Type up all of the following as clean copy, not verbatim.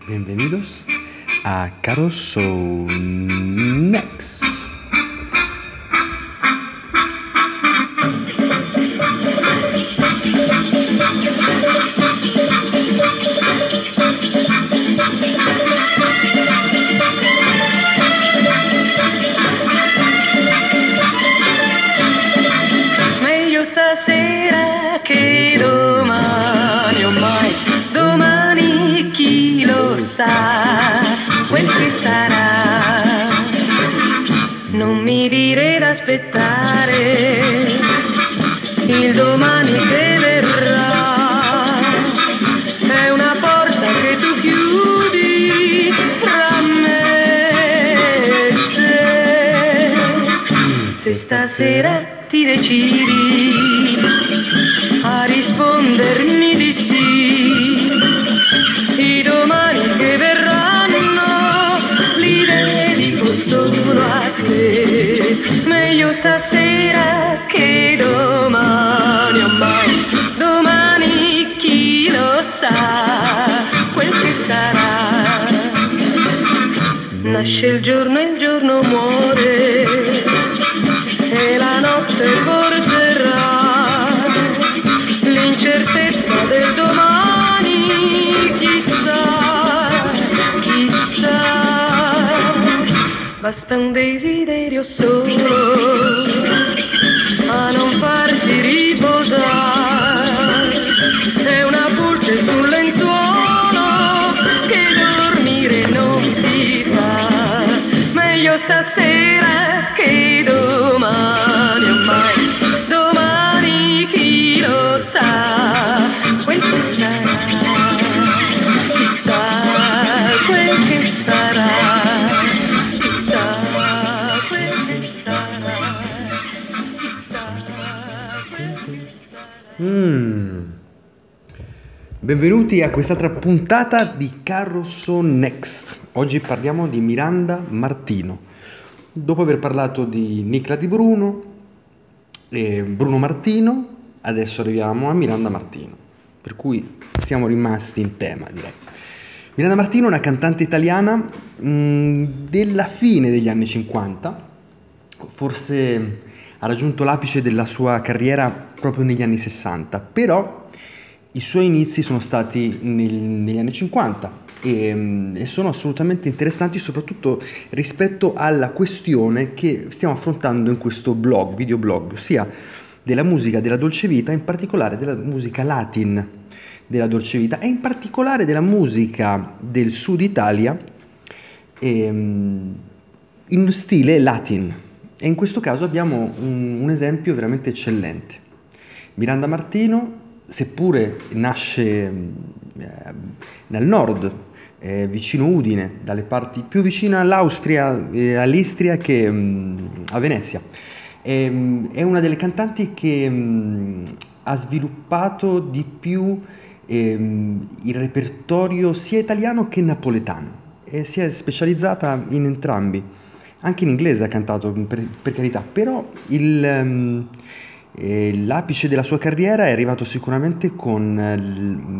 Bienvenidos a Caroso Next. Meglio stasera che domani, ormai domani chi lo sa quel che sarà. Non mi dire d'aspettare il domani che verrà. È una porta che tu chiudi fra me e te. Se stasera ti decidi a rispondermi di sì, i domani che verranno li dedico solo a te. Meglio stasera che domani, ormai domani chi lo sa quel che sarà. Nasce il giorno e il giorno muore e la notte porterà l'incertezza del domani, chissà, chissà. Basta un desiderio solo a non farti riposare, è una pulce sul lenzuolo che dormire non ti fa. Meglio stasera che domani, ormai domani chi lo sa quel che sarà, chissà quel che sarà, chissà quel che sarà, chissà quel che sarà. Benvenuti a quest'altra puntata di Caroso Next. Oggi parliamo di Miranda Martino. Dopo aver parlato di Nicla Di Bruno e Bruno Martino, adesso arriviamo a Miranda Martino, per cui siamo rimasti in tema, direi. Miranda Martino è una cantante italiana della fine degli anni 50, forse ha raggiunto l'apice della sua carriera proprio negli anni 60, però i suoi inizi sono stati negli anni 50 e sono assolutamente interessanti, soprattutto rispetto alla questione che stiamo affrontando in questo blog, videoblog, ossia della musica della dolce vita, in particolare della musica latin della dolce vita e in particolare della musica del sud Italia in stile latin. E in questo caso abbiamo un esempio veramente eccellente. Miranda Martino, seppure nasce nel nord, vicino Udine, dalle parti più vicine all'Austria e all'Istria che a Venezia, è una delle cantanti che ha sviluppato di più il repertorio sia italiano che napoletano e si è specializzata in entrambi. Anche in inglese ha cantato, per carità, però l'apice della sua carriera è arrivato sicuramente con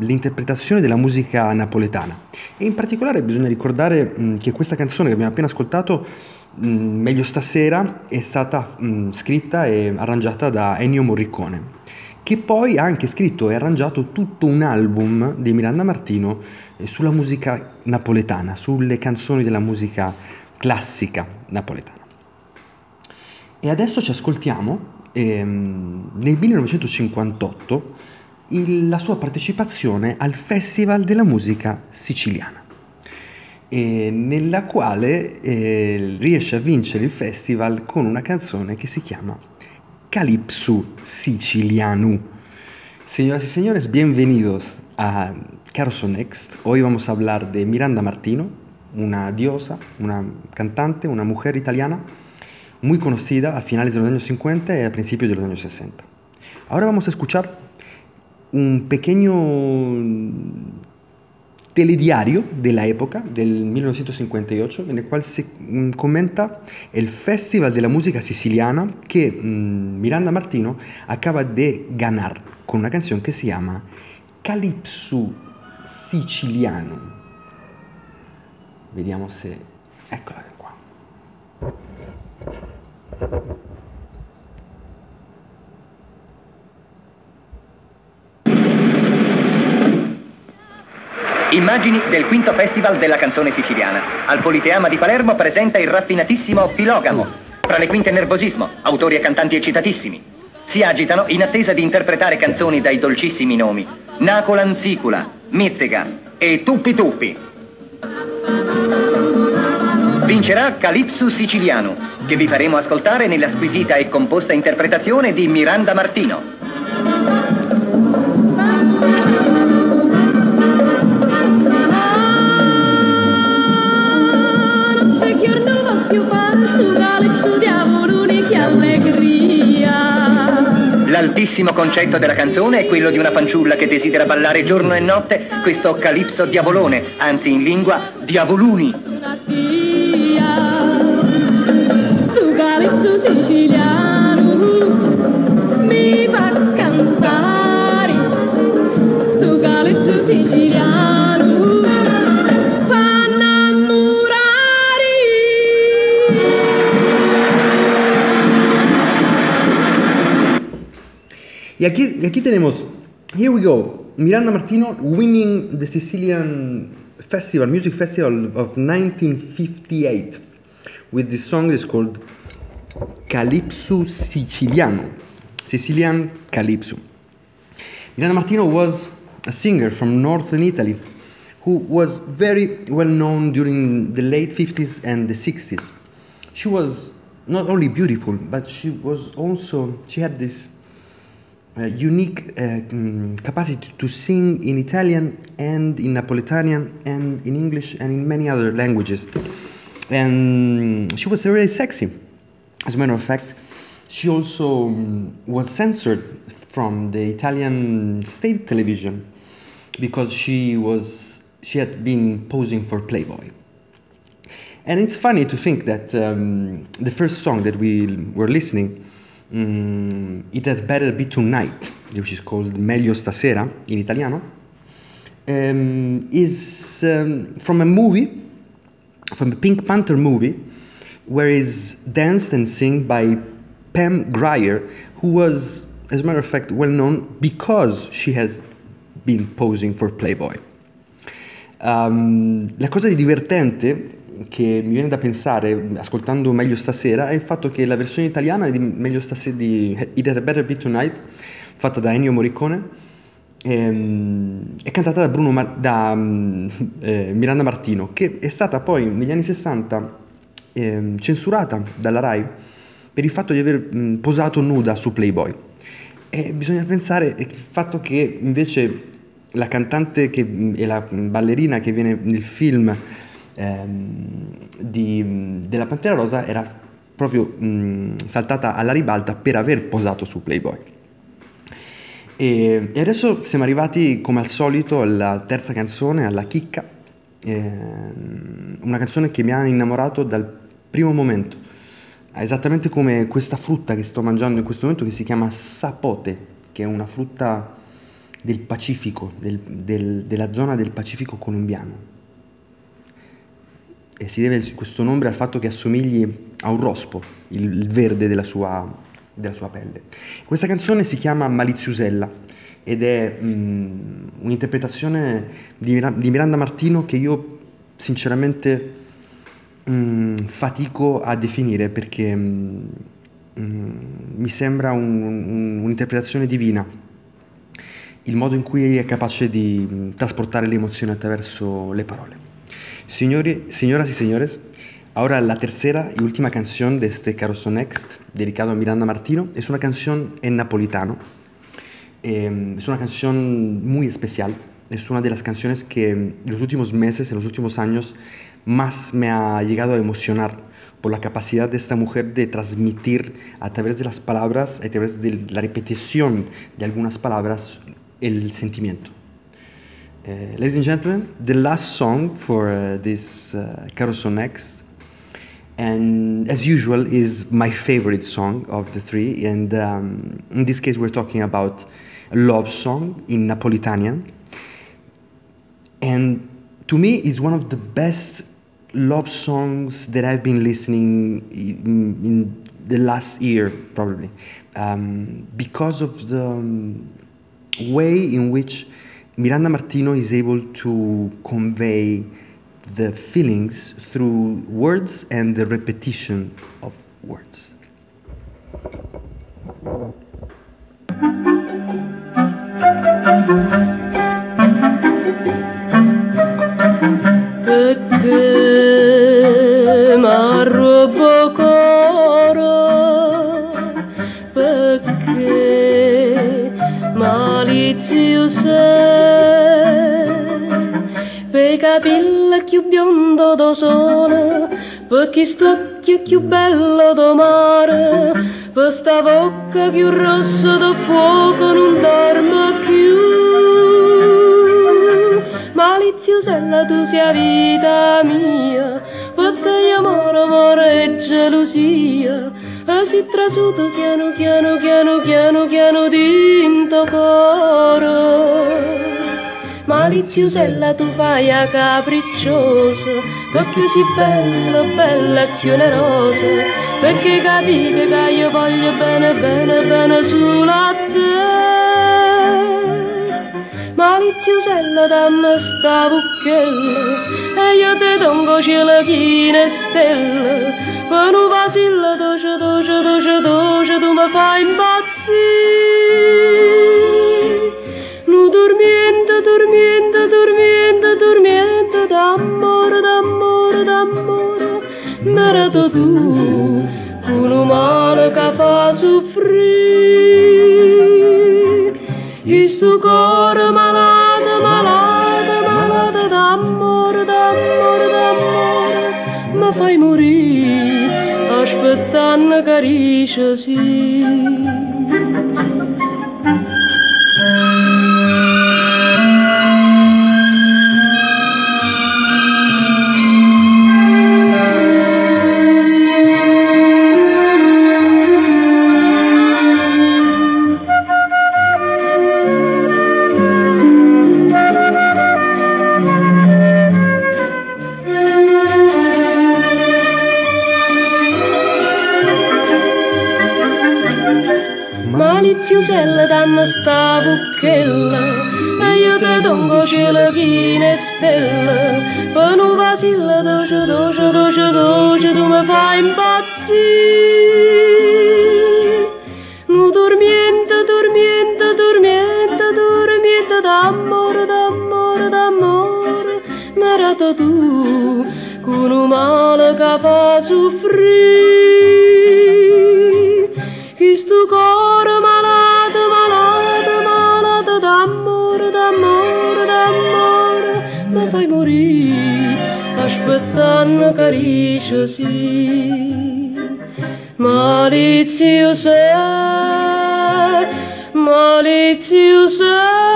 l'interpretazione della musica napoletana. E in particolare bisogna ricordare che questa canzone che abbiamo appena ascoltato, Meglio Stasera, è stata scritta e arrangiata da Ennio Morricone, che poi ha anche scritto e arrangiato tutto un album di Miranda Martino sulla musica napoletana, sulle canzoni della musica classica napoletana. E adesso ci ascoltiamo nel 1958 la sua partecipazione al Festival della Musica Siciliana, nella quale riesce a vincere il festival con una canzone che si chiama Calypso Sicilianu. Señoras y señores, bienvenidos a Caroso Next. Hoy vamos a hablar de Miranda Martino, una diosa, una cantante, una mujer italiana muy conocida a finales de los años 50 y a principios de los años 60. Ahora vamos a escuchar un pequeño telediario de la época, del 1958, en el cual se comenta el Festival de la Música Siciliana que Miranda Martino acaba de ganar con una canción que se llama Calypso Siciliano. Vediamo se. Eccola qua. Immagini del quinto Festival della canzone siciliana. Al Politeama di Palermo presenta il raffinatissimo Filogamo. Fra le quinte nervosismo, autori e cantanti eccitatissimi. Si agitano in attesa di interpretare canzoni dai dolcissimi nomi. Nacolanzicula, Mizzega e Tuppi Tuppi. Vincerà Calipso Siciliano, che vi faremo ascoltare nella squisita e composta interpretazione di Miranda Martino. L'altissimo concetto della canzone è quello di una fanciulla che desidera ballare giorno e notte questo calipso diavolone, anzi in lingua diavoluni. Stu calipso siciliano mi fa cantare, stu calipso siciliano fa innamorare. Y aquí tenemos, here we go, Miranda Martino winning the Sicilian Festival, Music Festival of 1958 with this song is called Calypso Siciliano, Sicilian Calypso. Miranda Martino was a singer from northern Italy who was very well known during the late 50s and the 60s. She was not only beautiful, but she was also, she had this unique capacity to sing in Italian and in Napolitanian and in English and in many other languages. And she was very sexy. As a matter of fact, she also was censored from the Italian state television because she had been posing for Playboy. And it's funny to think that the first song that we were listening, It Had Better Be Tonight, which is called Meglio Stasera in Italiano, is from a movie, from a Pink Panther movie, where is danced and sung by Pam Grier, who was, as a matter of fact, well known because she has been posing for Playboy. La cosa di divertente che mi viene da pensare ascoltando Meglio Stasera è il fatto che la versione italiana di Meglio Stasera, di It Had Better Be Tonight, fatta da Ennio Morricone, è cantata da Miranda Martino, che è stata poi negli anni 60 censurata dalla Rai per il fatto di aver posato nuda su Playboy. E bisogna pensare al fatto che invece la cantante e la ballerina che viene nel film della Pantera Rosa era proprio saltata alla ribalta per aver posato su Playboy. E adesso siamo arrivati come al solito alla terza canzone, alla chicca, una canzone che mi ha innamorato dal primo momento, esattamente come questa frutta che sto mangiando in questo momento, che si chiama sapote, che è una frutta del Pacifico, della zona del Pacifico colombiano. E si deve questo nome al fatto che assomigli a un rospo, il verde della sua pelle. Questa canzone si chiama Maliziusella ed è un'interpretazione di Miranda Martino che io sinceramente fatico a definire, perché mi sembra un'interpretazione divina, il modo in cui è capace di trasportare le emozioni attraverso le parole. Signori, señoras y señores, ahora la tercera y última canción de este Caroso Next, dedicado a Miranda Martino, es una canción en napolitano. Es una canción muy especial, es una de las canciones que en los últimos meses, en los últimos años, más me ha llegado a emocionar por la capacidad de esta mujer de transmitir a través de las palabras, a través de la repetición de algunas palabras, el sentimiento. Ladies and gentlemen, the last song for this Caroso Next, and as usual is my favorite song of the three, and in this case we're talking about a love song in Napolitanian, and to me is one of the best love songs that I've been listening in the last year, probably, because of the way in which Miranda Martino is able to convey the feelings through words and the repetition of words. Perché m'arrobba 'o core, perché maliziusa, pe' capille cchiù biondo d' 'o sole, pe' chist'uocchie cchiù bello d' 'o mare, pe' 'sta vocca cchiù rossa d' 'o fuoco nun dormo cchiù. Maliziusella tu si' 'a vita mia, pe' te io moro, moro 'e gelusia, e si' trasuto chiano chiano chiano chiano chiano dint' 'o core. Maliziusella tu fai 'a capricciosa, perché si' bella, bella cchiù 'na rosa, perché capite che io voglio bene, bene, bene solo a te. Maliziusella damme sta vucchella e io te dongo cielo chino 'e stelle, per un vasillo doce, doce, doce, doce tu mi fai impazzire. Nu turmiento, turmiento, turmiento, turmiento d'amore, d'amore, d'amore, m'hai dato tu, con un male che fa soffrire. Questo cuore malato, malato, malato d'amore, d'amore, d'amore, mi fai morire, aspettando che dici sì. Maliziusella dammi sta vucchella e io te dongo cielo chino 'e stelle, per un vasillo doce, doce, doce, doce tu mi fai impazzire. Nu turmiento, turmiento, turmiento, turmiento d'amore, d'amore, d'amore, m'hai dato tu, con un male che fa soffrire. Questo cuore malato, malato, malato d'amore, d'amore, d'amore, mi fai morire, aspettando che dici sì. Maliziusa, maliziusa.